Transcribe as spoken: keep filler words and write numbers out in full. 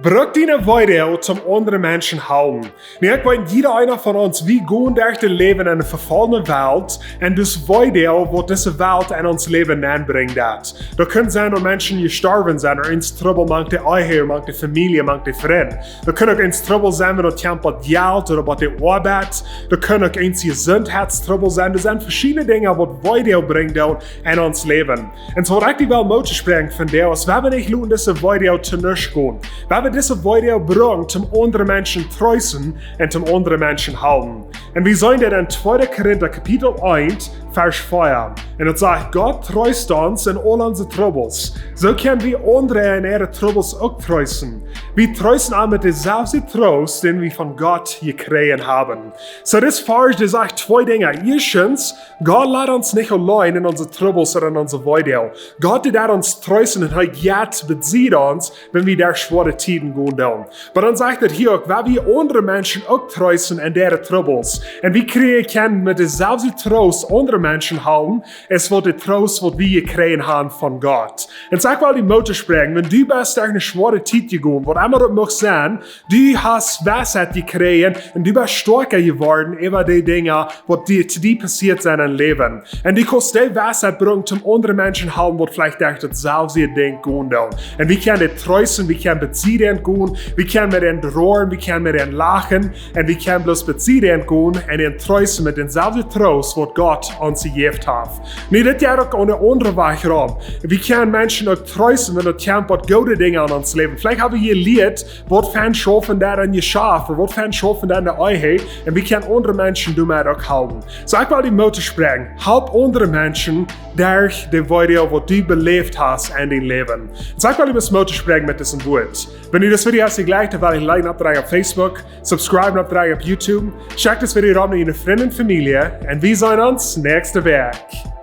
Bruk diene Weedoag toom aundre Menschen halpen. Nu, ekj weet, jieda eena von ons, wie gonen derch daut Läwen en eene vefaulne Welt, un daut es Weedoag, waut dise Welt en ons Läwen nenbrinjen deit. Daut kaun sennen, daut Menschen jestorwen sent, ooda eent Trubbel mank de Ehe, mank de Famielje, mank de Frind. Daut kaun uk eent Trubbel sennen, wan daut kjemt bie Jelt ooda bie de Oabeit. Daut kaun uk eent Jesuntheitstrubbel sennen. Daut sent veschiedne Dinja, waut Weedoag brinjen doonen en ons Läwen. Un soo waut ekj die well Moot toospräakjen vondoag es, wie haben nich loten dise Weedoag to nuscht gonen. Wie haben dise Weedoag brukt, om aundre Menschen to treesten un om aundre Menschen to halpen. Un wie seenen daut en tweede Korinta Kapitel eent, Varsch vea. Un daut sajcht: Gott treest ons en aul onse Trubbels. Soo kjenn wie aundre en äare Trubbels uk treesten. Wie treesten an met deeselwje Troost, dän wie von Gott jekjräajen haben. Soo, dis Varsch, dee sajcht twee Dinja. Ieeschtens, Gott lat ons nich auleen en onse Trubbels ooda en onse Weedoag. Gott, dee deit ons treesten un hee jeit bie ons, wan wie derch schwoare Tieden gonen doonen. Oba dan sajcht et hia uk, wie haben aundre Menschen uk treesten en äare Trubbels. Un wie kjrieen kjennen met deeselwje Troost aundre Menschen halpen, es waut de Troost, waut wie jekjräajen haben von Gott. Un soo ekj well die Moot toospräakjen, wan du best derch eene schwoare Tiet jegonen, waut emma daut mucht sennen, du hast Weisheit jekjräajen un du best stoakja jeworden äwa dee Dinja, waut die, to die passieet sent em Läwen. Un du kaust dee Weisheit brucken, om aundre Menschen to halpen, waut veleicht derch daut selwje Dinkj gonen doonen. Un wie kjennen dee treesten, wie kjennen bie sied gonen, wie kjennen met an roaren, wie kjennen met an lachen, un wie kjennen bloos bie sied gonen un an treesten met dänselwjen Troost, waut Gott ons jejäft haft. Nu, dit jeit uk opp eenen aundren Wajch rom. Wie kjennen Menschen uk treesten, wan et kjemt bie goode Dinja en ons Läwen. Veleicht hab wie jelieet, waut fa een Schaufen daut en Jeschaft, ooda waut fa een Schaufen daut en de Ehe, un wie kjennen aundre Menschen doamet uk halpen. Soo ekj well die Moot toospräakjen, halp aundre Menschen derch de Weedoag, waut du beläft hast en dien Läwen. Soo ekj well die Moot toospräakjen met dise Wieed. Wan du dise Video hast jejlikjt, dan well ekj like oppdrekjen opp Facebook, subscribe oppdrekjen opp YouTube, schekj dise Video rom no diene Frind un Famielje, un wie seenen ons näakjste Wäakj.